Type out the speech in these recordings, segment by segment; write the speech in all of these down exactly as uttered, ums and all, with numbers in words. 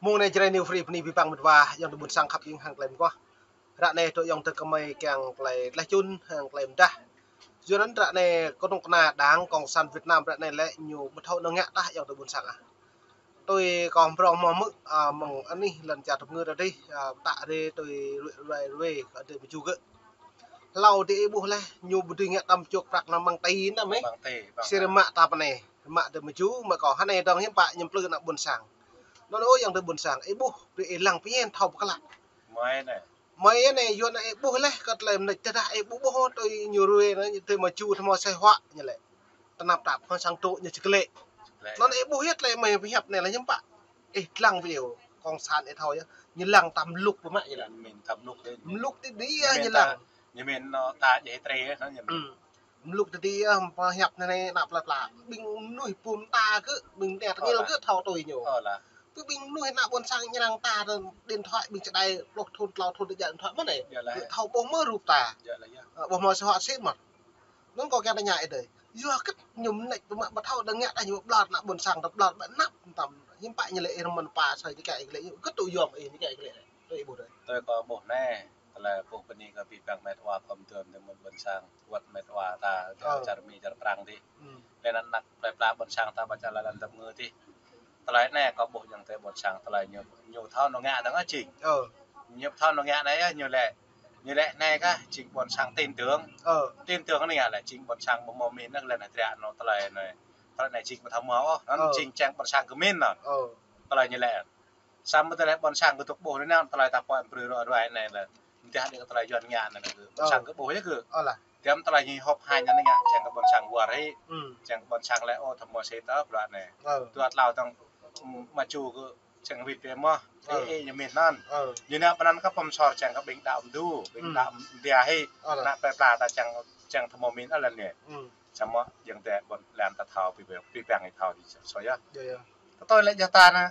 Mơ̆ng anai Jrai New Free bơni abih bang met wa, ayŏng adơi ƀôn sang khăp ing hăng tơlơi mơguah. Ră anai tơlơi ayŏng adơi kơmơi kiăng tơlơi tlaih čun hăng tơlơi mơdah. Yua anŭn ră anai kơnuk kơna Đảng Cộng sản Việt Nam ră anai lĕ ñu ƀu thâo nao ngă tah ayŏng adơi ƀôn sang ah. Tui kâo prŏng hmâo hmư̆, a, mơ̆ng anih lŏn čar tơpơngư tơdih, a, pơtă rai tui ruai ruai kơ adơi mơju gơ̆. Hlâo adih ih ƀuh laih, ñu ƀu dưi ngă tơm čŏk prăk nao mơ̆ng ti nao mơ̆. Mơ̆ng ti, mơ̆ng ti. Sĭt rơmă ta pơ anai, rơmă adơi mơju, mă kâo hơnai dơ̆ng hiư̆m pă ñu plư ană ƀôn sang. Anŭn ơ ayŏng adơi ƀôn sang, ih ƀuh, brơi ih lăng pơñen thâo pơklă. Mơi anai. Mơi anai, yua anai ih ƀuh laih, kơ tơlơi mơneč tơdah ih ƀuh ƀuh, tui ñu ruai anai, ñu tơlơi mơju, tơlơi mơ̆ sai hua, ñu lĕ. Tơnap tap, hăng sang tŭ ñu či klĕ. Klĕ. Anŭn ih ƀuh yơh tơlơi mơi pơhiăp anai lĕ hiư̆m pă. Ih lăng video, cộng sản ih thâo yơh. Ñu lăng tơm mluk pơmă ñu lĕ. Mĭn tơm mluk đơi. Mluk tơdih yơh ñu lăng. Ñu mĭn nao ta jĕ tre yơh, ñu mĭn. Mluk tơdih yơh, pơhiăp anai ană plơi pla. Ƀing mơnuih pum ta gơ̆, ƀing anai tơngil gơ̆ thâo tui ñu. Ơ lah. Pơ ƀing mơnuih ană ƀôn sang ñu lăng ta, điện thoại ƀing čơđai pluh thŭn, klâo thŭn tơjă điện thoại mơ̆n anai. Yơh lah. Gơ̆ thâo ƀuh mơ̆ rup ta. Yơh lah, yơh. Ơ, ƀuh mơ̆ sơhŏ sĭt mơ̆n. Anŭn kâo kiăng tơña ih đơi. Yua hơget ñu mơneč pơmă ƀu thâo dơ̆ng ngă tah ñu ƀlŏr ană ƀôn sang ta ƀlŏr ƀă năp tơm. Hiư̆m pă ñu lĕ ih rơmăn pa soi tơkă ih lĕ. Hơget tŭ yom ih tơkă ih lĕ. Tui ih ƀuh đơi. Tui kâo ƀuh anai, tơlơi ƀuh bơni kơ abih bang met wa khŏm tơm tơmŭn ƀôn sang. Wơ̆t met wa ta, čar Mi, čar Prang adih. Lĕ anŭn ană plơi pla ƀôn sang ta ƀă čar lŏn tơpơngư adih. Tơlơi anai kâo ƀuh ayŏng adơi ƀôn sang tơlơi ñu, ñu thâo nao ngă dơ̆ng ah jing. Ơ. Ñu thâo nao ngă anai yơh, ñu lĕ, ñu lĕ anai kah jing ƀôn sang tin tưởng. Ơ. Tin tưởng anai ngă lĕ jing ƀôn sang ƀu hmâo min anŭn lĕ anai triă anŭn tơlơi anai. Tơlơi anai jing ƀu thâo hmâo ôh, anŭn jing čang ƀôn sang kơ min anŭn. Ơ. Tơlơi ñu lĕ. Samơ̆ tơlơi ƀôn sang kơ tŭk ƀuh anai anŭn tơlơi ta pơhiăp brơi ruai ruai anai lĕ. Mơ̆ tơdah đĭ kơ tơlơi Yuan ngă anai, ƀôn sang kơ ƀuh yơh gơ̆. Ơ lah. Tơm tơlơi ñu họp hành anai ngă, čang kơ ƀôn sang wơr hĭ. Čang kơ ƀôn sang lĕ, ơ, thâo mơ̆ sĭt tơ bruă anai. Ơ. Dua tlâo tơ̆ng, ưm, mơju gơ̆, čang wĭt biă mơ̆. Ơ. Ê, ê, ñu min anŭn. Ơ. Ñu nao pơ anŭn kơ pơm sor čang kơ ƀing đaŏ mơdu, ƀing đaŏ mơdia hĭ. Ơ lah. Ană plơi pla ta čang, čang thâo mơ̆ min ơ lah anai. Samơ̆ ayŏng adơi ƀôn lan ta thâo, abih bang, abih bang ih thâo dih soi yơh. Yơh, yơh. Tơtui lĕ yơh ta anai.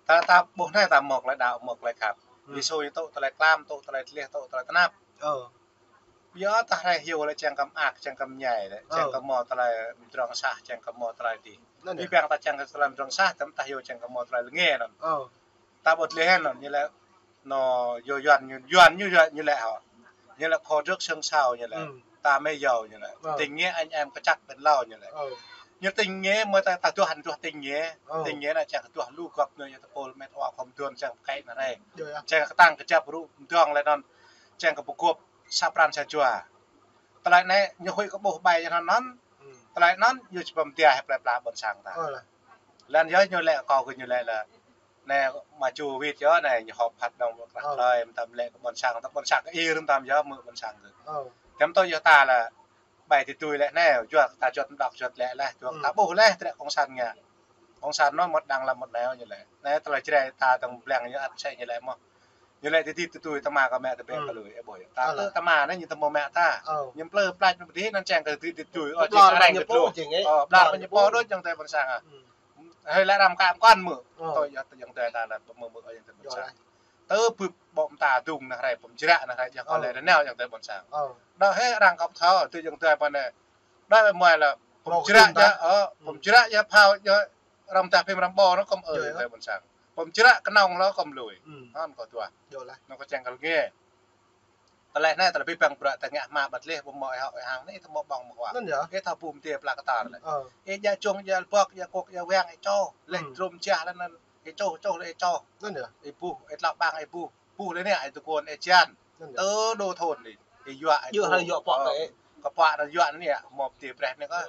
Ta, ta ƀuh anai ta mơ̆ tơlơi đaŏ, mơ̆ tơlơi khăp. Yêsu ñu tŭ tơlơi tlam, tŭ tơlơi tlaih, tŭ tơlơi tơnap. Ơ. Yua ta rai hyu lĕ čang kơ mơak, čang kơ mơñai lĕ, čang kơ mơ̆ tơlơi mơdrŏng sah, čang kơ mơ̆ tơlơi dih. Anŭn yơh. Abih bang ta čang kơ tơlơi mơdrŏng sah, tơm ta hyu čang kơ mơ̆ tơlơi lơnge anŭn. Ơ. Ta ƀu tlaih anŭn, ñu lĕ, anŭn, yua Yuan ñu, Yuan ñu, Yuan ñu lĕ hŏ. Ñu lĕ kho rơ̆k sơng sao ñu lĕ. Ta mơi yua ñu lĕ. Ơ. Tình nghĩa anh em kơčăk bĕn lao ñu lĕ. Ơ. Ñu tình nghĩa mơ̆ ta, ta duah, duah tình nghĩa. Ơ. Tình nghĩa anai čang kơ duah lu gŏp ñu, ñu tơpul met wa khŏm tơm čang kơ anai. Yơh, yơh. Čang kơ tăng kơ jăp rŭ mơdrŏng lĕ anŭn. Čang kơ pơgŏp sa pran sa jua. Tơlơi anai ñu huĭ kơ ƀuh ƀai anŭn anŭn. Tơlơi anŭn ñu či pơm tia hĭ plơi pla ƀôn sang ta. Ơ lah. Lĕ anŭn yơh ñu lĕ kâo kơ ñu lĕ lĕ. Anai mơju wĭt yơh anai ñu họp phat dơ̆ng ƀơi krah tơlơi, mơtam lĕ kơ ƀôn sang, tơm ƀôn sang kơ ih rơ̆m tơm yơh mơ̆ ƀôn sang kơ. Tơm tui yơh ta lĕ ƀai tui tui lĕ anai, juăt ta juăt mơdŏk juăt lĕ lĕ, juăt ta ƀuh lĕ, tơlơi cộng sản ngă. Cộng sản anŭn mơ̆ đang lăm mơ̆ nao ñu lĕ. Anai tơlơi Jrai ta dơ̆ng blang ñu ăt sĕ ñu lĕ mơ̆. Ñu lĕ tơdih tui tui tơma kơ mă tơbiă kơ lui, ơ ƀuh yơh. Ta tơ tơma anai ñu tơmơ̆ mă ta. Ñu plư plač mơ̆ pơdih anŭn čang kơ tơdih tui tui, ơ, ƀlŏr anŭn ñu pô đôč ayŏng adơi ƀôn sang ah. Hơi lĕ răm kăm kăn mơ̆. Tui yơh tơ ayŏng adơi ta lĕ pơmơ̆ mơ̆ ayŏng adơi ƀôn sang. Tơ bưp ƀô̆ mơta dŭng anai rai, pơm jră anai rai, yơh kơ lĕ anai ayŏng adơi ƀôn sang. Đa hơi arăng kăp thâo, tơ ayŏng adơi pơ anai. Đa mơi lĕ pơm jră yơh, ơ, pơm jră yơh phao yơh răm tah phim răm ƀô anŭn kơm ơi ayŏng adơi ƀôn sang. Pơm jră kơnơ̆ng lŏ kơm lui. Anŭn kơ tuah. Anŭn kơ čang kơ lơnge. Tơlơi anai, tơlơi abih bang bruă ta ngă hmua ƀă tlaih, ƀu hmâo ih hŏk ih hăng anai, ih thâo mơ̆ ƀơ̆ng mơ̆ wa. Anŭn yơh. Ih thâo pum tê pla kơtor lĕ. Ih djă čung, djă lơbŏk, djă kŏk, djă wang, ih čoh. Leh drum jah leh anŭn, ih čoh, čoh leh ih čoh. Anŭn yơh. Ih buh, ih tlŏ ƀăng, ih buh. Buh leh anai, ih tơguan, ih jan. Anŭn yơh. Tơ đô thôn anai. Ih yuă, ih čoh. Yơh, ih yuă pŏk leh. Kơ pŏk anŭn yuă anai, mơ̆ pơtê preh anai kơ.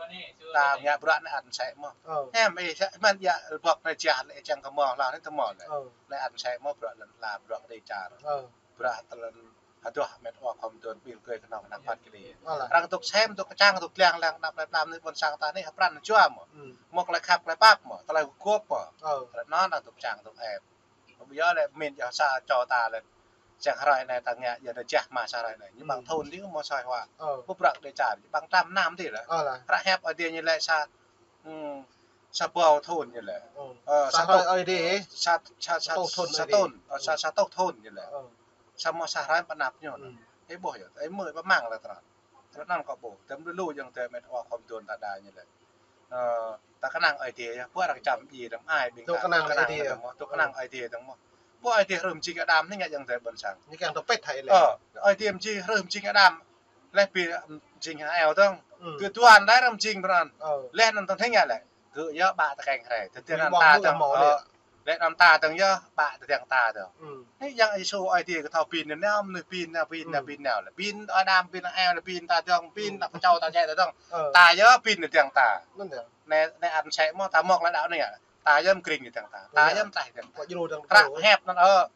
Ta ngă bruă anai ăt sĕ mơ̆. Em, ih sĕ, mơ̆n djă lơbŏk anai jah leh, ih čang kơ mơ̆, hla anai tơ mơ̆ leh. Anai ăt sĕ mơ̆ bruă lŏn, la bruă kơ dêh čar. Bruă tơlơi Adoh, met wa khŏm tơm ƀing gơ̆ kơnơ̆ng ană phat kơđi. Arăng tŭk sem, tŭk kơčang, tŭk gliăng, lăng ană plơi pla anai ƀôn sang ta anai hơprăn jua mơ̆. Mơ̆ tơlơi khăp, tơlơi pap mơ̆, tơlơi gơgop mơ̆. Tơlơi anŭn arăng tŭk čang, tŭk ĕp. Ƀu djơ̆ lĕ min djơ̆ sa čô ta lĕ. Čang hrơi anai ta ngă, djơ̆ anai jah mă sa hrơi anai. Ñu ƀăng thun dih mơ̆ soi hua. Ƀu prăk dêh čar, ƀăng tram năm dih lĕ. Hră hiăp Ơi Adai ñu lĕ sa, ưm, sa ƀâo thun ñu lĕ. Ơ, sa tŭk, sa, sa, sa, sa tŭk thun ñu lĕ. Samơ̆ sa hrơi pơnăp ñu. Ih ƀuh yơh, ih mơ̆ pơmang lĕ tơnăn. Tơnăn kâo ƀuh, tơm lu lu ayŏng adơi met wa khŏm tơm ta đa ñu lĕ. Ơ, Ta kơnang Ơi Adai yơh, ƀu arăng čăm djai dơ̆ng ai ƀing ta. Tui kơnang Ơi Adai dơ̆ng mơ̆, tui kơnang Ơi Adai dơ̆ng mơ̆. Ƀu Ơi Adai hrih mơjing Adam anai ngă ayŏng adơi ƀôn sang. Ñu kiăng tơpĕt hai lĕ. Ơ, Ơi Adai mơjing hrih mơjing Adam. Laih ƀing mơjing hơeo dơ̆ng. Kơ tuan laih arăng mơjing pran. Laih anŭn tơ̆ng hing ngă lĕ. Kơ yơh ƀă tơkeng hrơi. Tơdang anŭn ta dơ̆ng. Laih anŭn ta dơ̆ng yơh ƀă tơdang ta dơ̆ng. Anai Yang Yêsu Ơi Adai kơ thâo ƀing anai nao, mơnuih ƀing anai, ƀing anai, ƀing anai lĕ. Ƀing Adam, ƀing hơeo lĕ, ƀing ta dơ̆ng, ƀing ană pơčô ta jĕ ta dơ̆ng. Ta yơh ƀing tơdang ta. Anai, anai ăn sĕ mơ̆ ta mơ̆k lĕ đaŏ anai. Ta yơh mơkring tơdang ta. Ta yơh mơtlaih tơdang ta. Krăk hiăp anŭn ơ.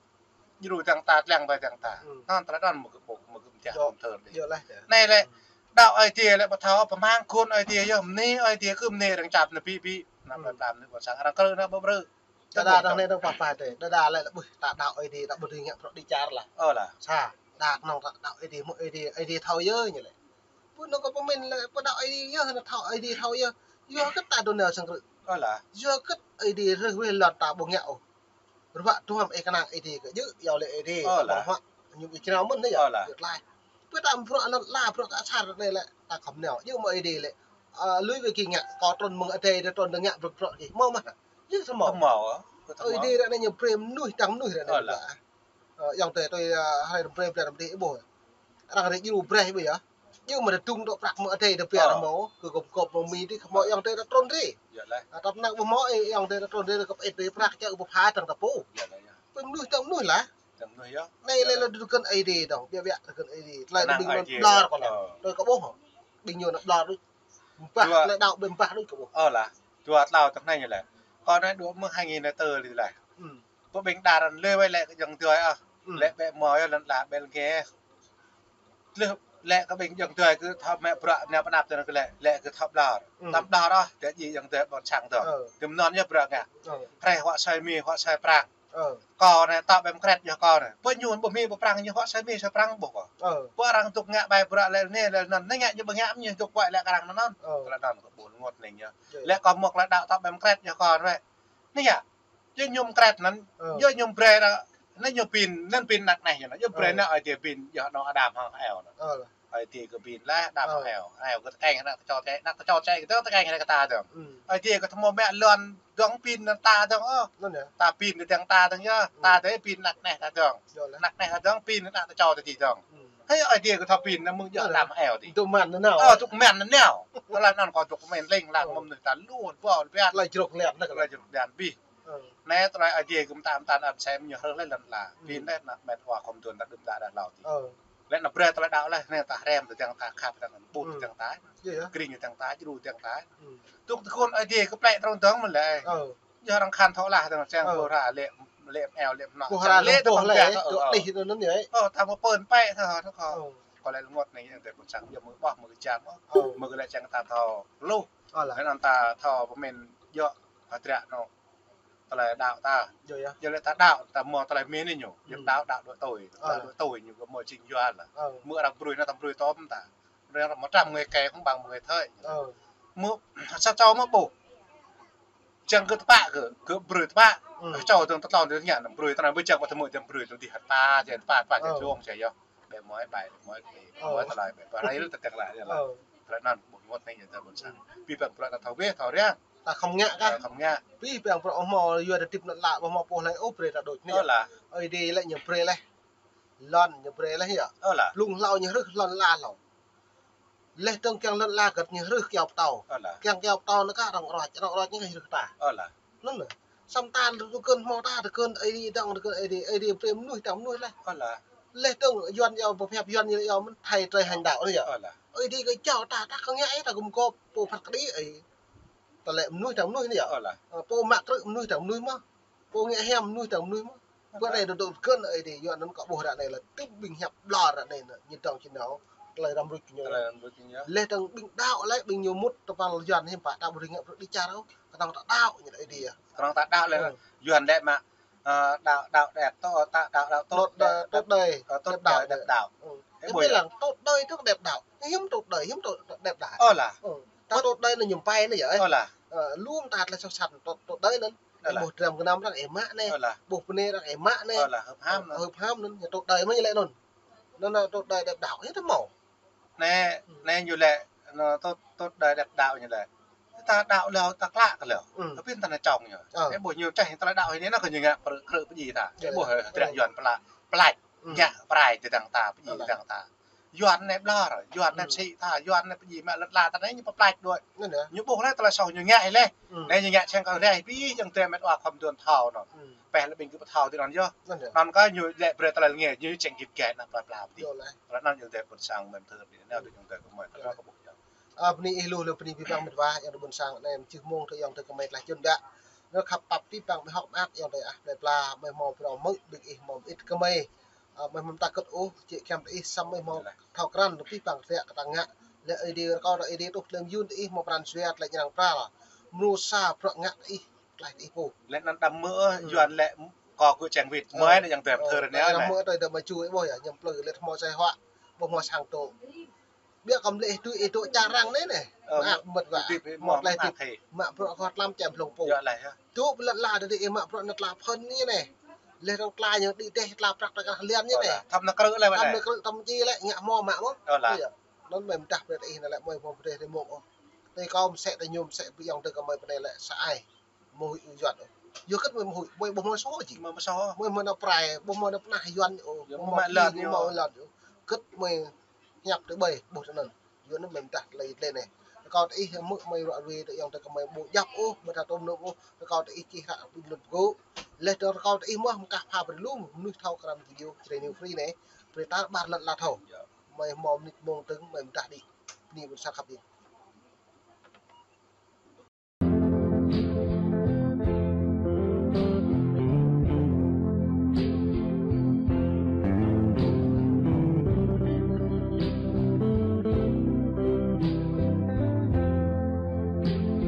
Djru tơdang ta, tơlăng ƀai tơdang ta. Anŭn tơlơi anŭn mơ̆ kơ ƀuh, mơ̆ kơ mơtiah mơ̆ thơr đih. Anai lĕ, đaŏ Ơi Adai lĕ ƀu thâo, pơmang khul Ơi Adai yơh, mơni Ơi Adai kơ mơni arăng čăp anai ƀĭ ƀĭ. Ană plei plam anai ƀôn sang arăng krư̆ ană ƀu brư̆. Đơđa đah anai dơ̆ng pah pah tĕ. Đơđa lĕ lĕ ƀuh, ta đaŏ Ơi Adai, đaŏ ƀu dưi ngă bruă đĭ čar lah. Ơ lah. Sa, đa kơnơ̆ng ta đaŏ Ơi Adai, mơ̆ Ơi Adai, Ơi Adai thâo yơh ñu lĕ. Ƀu anŭn kơ pơmĭn lĕ, ƀu đaŏ Ơi Adai yơh, anŭn thâo Ơi Adai thâo yơh. Yua kơ ta đôn nao sang krư̆. Ơ lah. Yua kơ Ơi Adai rơh weh lŏn ta ƀu ngă ôh. Ruă tuăm ih kơnang Ơi Adai kơ djơ̆, yua lĕ Ơi Adai. Ơ lah. Ƀơ̆ng huă, ñu ih črâo mơ̆n anai yơh. Ơ lah. Yơh tlaih. Ƀu ta bruă anŭn la bruă ta asar anai lĕ, ta khŏm nao. Djơ̆ mơ̆ Ơi Adai lĕ. Ơ, lui wơ̆t gih ngă, kâo trŭn mơ̆ng adai, đa trŭn đa ngă bruă bruă gih. Hmâo mơ̆. Yơh hmâo. Hmâo, ơ. Ơi Adai ră anai ñu brơi mơnuih tơdang mơnuih ră anai. Ơ lah. Ơ, ayŏng adơi tui, ơ, hrơi răm brơi, brơi răm đih ƀuh. Arăng rai djru brơi ƀuh yơh. Djơ̆ mơ̆ đa dŭng dŏ prăk mơ̆ adai đa ƀiă mơ̆. Kơ gum gôp mơ̆ mi dih, hmâo ayŏng adơi đa trŭn rai. Yơh lah. Ơ, tơpă năng ƀuh mơ̆, ơ, ayŏng adơi đa trŭn rai, kơ pơit rai prăk čơ ƀuh phai tơdang ta pô. Yơh lah, yơh. Pơmơnuih tơdang mơnuih lah. Tơdang mơnuih yơh. Anai lĕ lĕ tui kơnang Ơi Adai dơ̆ng, ƀiă ƀiă tui kơnang Ơi Adai. Tơlơi ƀing anŭn ƀlŏr kơ anai. Tui kơ ƀuh. Ƀing ñu anŭn ƀlŏr đôč. Ƀah lĕ đaŏ ƀing ƀah đôč kơ ƀuh. Ơ lah. Dua tlâo tơ̆ng anai ñu lĕ. Kâo anai dua mơ̆ng hai nghìn lẻ tư lĕ lah. Ơ. Ƀu ƀing đa răn lĕ wai lĕ kơ ayŏng adơi ôh. Lĕ ƀĕ mơ̆ yơh lăn la ƀĕ lăng kơ. Lĕ, lĕ kơ ƀing ayŏng adơi kơ thâo mă bruă nao pơnăp tơnăn kơ lĕ, lĕ kơ thâo ƀlŏr. Tăm ƀlŏr ôh, tơdah djai ayŏng adơi ƀôn sang dơ̆ng. Kơ mơnơ̆ng yơh bruă ngă. Hrĕh huă soi mi, huă soi prang. Kâo anai tŏ ƀĕ mơkrĕt yơh kâo anai. Ƀu ñu ƀu mi ƀu prang ñu huă soi mi soi prang ƀuh kâo. Ƀu arăng dŏ ngă ƀai bruă lĕ anai lĕ anŭn. Anai ngă ñu ƀu ngă ñu dŏ wai lĕ kơ arăng anŭn. Tơlơi anŭn kơ ƀu rơngot anai yơh. Lĕ kâo mơ̆k lĕ đaŏ tŏ ƀĕ mơkrĕt yơh kâo anai. Anai ngă. Yơh ñu mơkrĕt anŭn. Yơh ñu brơi anŭn. Anai ñu ƀing, anŭn ƀing ană neh ñu anŭn. Yơh brơi anŭn Ơi Adai ƀing yơh anŏ Adam hăng Eo anŭn. Ơi Adai kơ ƀing lah Adam hăng Eo. Eo kơ tơkeng ană tơčô čĕ, ană tơčô čĕ kơ tơkeng ană kơ ta dơ̆ng. Ơi Adai kơ thâo mă lŏn dơ̆ng ƀing ană ta dơ̆ng ôh. Ta ƀing tơdang ta dơ̆ng yơh. Ta tơdah ƀing ană neh ta dơ̆ng. Ană neh ta dơ̆ng ƀing ană tơčô ta dih dơ̆ng. Hơi Ơi Adai kơ thâo ƀing anŭn mơ̆ng yơh Adam hăng Eo dih. Tŭ mơ̆n anŭn nao. Ơ, tŭ mơ̆n anŭn nao. Tơlơi anŭn kâo dŏ kơmen leng lah mơ̆ng mơnuih ta lu ƀôl ƀiă. Tơlơi jrŏk lĕ anŭn. Tơlơi jrŏk lĕ anŭn ƀih. Anai tơlơi Ơi Adai kơ mơta mơta anŭn sem ñu hrơi lĕ lăn la. Ƀing lĕ ană met wa khŏm tuan ta đưm đă đah hlâo dih. Lĕ anŭn brơi tơlơi đaŏ lĕ anai ta hrăm tơdang ta khăp tơdang anŭn ƀuh tơdang ta. Kring tơdang ta, djru tơdang ta. Tŭk tơkŭn Ơi Adai kơ plĕ trŏng dơ̆ng mơ̆n lĕ. Yơh arăng khăn thâo lah tơdang sang ƀu hră lĕ, lĕ eo lĕ anŏ. Ƀu hră lĕ tơ̆ng ƀĕ tŏ đih tơnŭn yơh. Ơ, ta mă pơn pĕ tơ̆ tơ̆ kâo. Kâo lĕ rơngot anai yơh tơlơi ƀôn sang yơh mơ̆ ƀuh mơ̆ kơ jang ôh. Mơ̆ kơ lĕ jang ta thâo lu. Lĕ anŭn ta thâo pơmĭn yơh hơdră anŏ. Tơlơi đaŏ ta. Yơh lĕ ta đaŏ, ta mơ̆ tơlơi mĭn anai ñu. Yơh đaŏ, đaŏ đuaĭ tui. Đaŏ đuaĭ tui ñu kơ mơ̆ jing yua lah. Mơ̆ arăng brơi anai ta brơi tŏm ta. Arăng mơ̆ trăm người kê không bằng một người thôi. Mơ̆ sa čô mơ̆ ƀuh. Jang kơ tơpă kơ, kơ brơi tơpă. Čô dơ̆ng tơtlon dơ̆ng ngă anŭn brơi tơnăn ƀu jang ƀu tơmơ̆ jang brơi tơ̆ng dih hơta jang tơpă tơpă jang dơ̆ng jang yơh. Ƀĕ mơ̆ ƀai, ƀĕ mơ̆ ƀai, ƀĕ mơ̆ tơlơi ƀĕ mơ̆ rai lu tơtĕng lah yơh lah. Tơlơi anŭn ƀu rơngot anai yơh tơlơi ƀôn sang. Ƀing ƀing bruă ta thâo weh thâo răng. Ta khŏm ngă kah. Khŏm ngă. Ƀing ƀing bruă hmâo yua ta tĭp anŭn lah ƀu hmâo pô hlơi ôh brơi ta đôč anai. Ơ lah. Ơi Adai lĕ ñu brơi leh. Lŏn ñu brơi leh yơh. Ơ lah. Blung hlâo ñu hrih lŏn la hlâo. Leh dơ̆ng kiăng lŏn la gĕt ñu hrih kyâo pơtâo. Ơ lah. Kiăng kyâo pơtâo anŭn kah arăng roč, arăng roč ñu hrih ta. Ơ lah. Anŭn lah. Samơ̆ ta tơkŭn hmâo ta tơkŭn Ơi Adai dơ̆ng tơkŭn Ơi Adai, Ơi Adai brơi mơnuih tơdang mơnuih leh. Ơ lah. Leh dơ̆ng Yuan yơh pơhiăp Yuan yơh mơ̆n thâo trơi hành đạo anai yơh. Ơ lah. Ơi Adai kơ jao ta, ta kơ ngă ih ta gum gôp pô phat kơđi ih. Tơlơi mơnuih tơdang mơnuih anai yơh. Ơ lah. Ơ, pô mă krư̆ mơnuih tơdang mơnuih mơ̆n. Pô ngă hiam mơnuih tơdang mơnuih mơ̆n. Ơ lah. Bơ anai dŏ dŏ tơkŭn Ơi Adai yơh anŭn kâo ƀuh ră anai lah tŭ ƀing hiăp ƀlŏr ră anai anŭn ñu dŏng či nao. Tơlơi răm ruč ñu. Tơlơi răm ruč ñu. Leh dơ̆ng ƀing đaŏ leh ƀing ñu mŭt tơpă Yuan hiư̆m pă ta ƀu rĭ ngă bruă đĭ čar ôh. Kơnơ̆ng ta đaŏ ñu Ơi Adai. Kơnơ̆ng ta đaŏ leh. Yuan lĕ mă, ơ, đaŏ, đaŏ đẹp tốt, ta đaŏ, đaŏ tốt, tốt đẹp, tốt đẹp, đời, ơ, tốt đẹp đạo, đẹp đạo. Ơ, ih ƀuh lăng tốt đời tốt đẹp đạo. Hiư̆m tốt đời, hiư̆m tốt đẹp đạo. Ơ lah. Ơ, ta tốt đời anai ñu pai anai yơh. Ơ lah. Ơ, lŏm ta tơlơi soh sat tốt, tốt đời anŭn. Ơ lah. Ƀuh dram gơnam arăng ih mă anai. Ơ lah. Ƀuh bơnai arăng ih mă anai. Ơ lah, hơ̆p ham anŭn. Hơ̆p ham anŭn, ñu tốt đời mơ̆ ñu lĕ anŭn. Anŭn, anŭn tốt đời đẹp đạo, ih ta hmâo. Anai, anai ñu lĕ, anŭn tốt, tốt đời đẹp đạo ñu lĕ. Ta đaŏ leo, ta klă kơ leo. Tapi ta nao čong ñu. Ơ. Ƀuh ñu čeh tơlơi đaŏ hĭ anai, nao kơ ñu ngă pơrơ̆k pơdjai ta. Ƀuh hơdră Yuan pơla-, pơlač. Ngă prai tơdang ta, pơdjai tơdang ta. Yuan anai ƀlŏr, Yuan anai sĭ ta, Yuan anai pơdjai mă lŏn ala ta anai ñu pơpơlač đuaĭ. Ñu ƀuh leh tơlơi soh ñu ngă hĭ leh. Anai ñu ngă čang kơ reh ƀing yang tơlơi met wa khŏm đuaĭ thâo anŭn. Pĕ lĕ ƀing gơ̆ pơthâo tui anŭn yơh. Anŭn kơ ñu lĕ brơi tơlơi ngă, ñu čang git gai ană plơi pla pơdjai. Tơlơi anŭn yang tơlơi ƀôn sang mơ̆n thơ ƀing anai, yang tơlơi kơ ƀuh yơh. Ơ, bơni ih lu, lu bơni abih bang met wa, yang tơlơi ƀôn sang anai, čih mơ̆ng tơ yang tơlơi kơ mơi tơlơi čun biă. Nao khăp pap abih bang mơi hŏk mơak, yang tơlơi ah, plơi pla, mơi hmâo phrâo mơ̆, ƀing ih hmâo mơit kơ mơi. Ơ, mơi hmâo mơta kơt ôh, či kiăng tơ ih samơ̆ ih hmâo thâo krăn, abih bang tơlơi kơ ta ngă. Lĕ Ơi Adai rơkâo, Ơi Adai tuh tơlơi mơyun tơ ih hmâo pran jua, tơlơi ñrang pral. Mơnuih sa bruă ngă tơ ih, tơlơi tơ ih pô. Lĕ anŭn đăm mơ̆, Yuan lĕ kơ gơ̆ čang wĭt, mơi anai yang tơlơi thơ anai. Đăm mơ̆ tơlơi đăm mơi čui ƀuh yơh, ñăm plư lĕ hmâo sai hua, ƀuh hmâo sang tơ. Biă kơ mlih tui ih tŭ čar arăng anai neh. Ơ, mă mơ̆ mơ̆t wa. Mă bruă kơ tlam čem hlŏng pô. Tŭ pơlăt la tơdơi ih mă bruă nao tla phơn anai neh. Leh rŏng tla ñu đĭ teh tla prăk tla kah lian anai neh. Thăm nao krư̆ leh. Thăm nao krư̆ thăm či lĕ ngă hmâo mă mơ̆n. Anŭn mơi mơdah brơi tơ ih anai lĕ mơi hmâo brơi tơ mông ôh. Tơ kâo mơsĕ tơ ñu mơsĕ ƀing yang tơlơi kơ mơi pơ anai lĕ sa ai. Mơ̆ huĭ Yuan ôh. Yua kơ mơi mơ̆ huĭ, mơi ƀu hmâo soh či. Mơi ƀu hmâo soh. Mơi hmâo nao prai, ƀu hmâo nao pơnah Yuan ôh. Ƀu hmâo lŏn ôh. Kơ mơi hiăp tơ ƀai, ƀuh tơ anŭn. Yua anŭn mơi mơdah tơlơi tơlơi anai. Rơkâo tơ ih mơ̆ mơi ruă ruai tơ yang tơlơi kơ mơi ƀu djăp ôh, ƀu tha tôm nôm ôh. Rơkâo tơ ih čih hră ƀing lŏn pơgô. Leh tơ rơkâo tơ ih mơ̆ mơkah pha brơi lu mơnuih thâo krăn video Jrai New Free anai. Brơi ta ƀar lŏn ala thâo. Mơi hmâo mơnit mông tơ̆ng mơi mơdah đĭ. Bơni ƀôn sang khăp ih.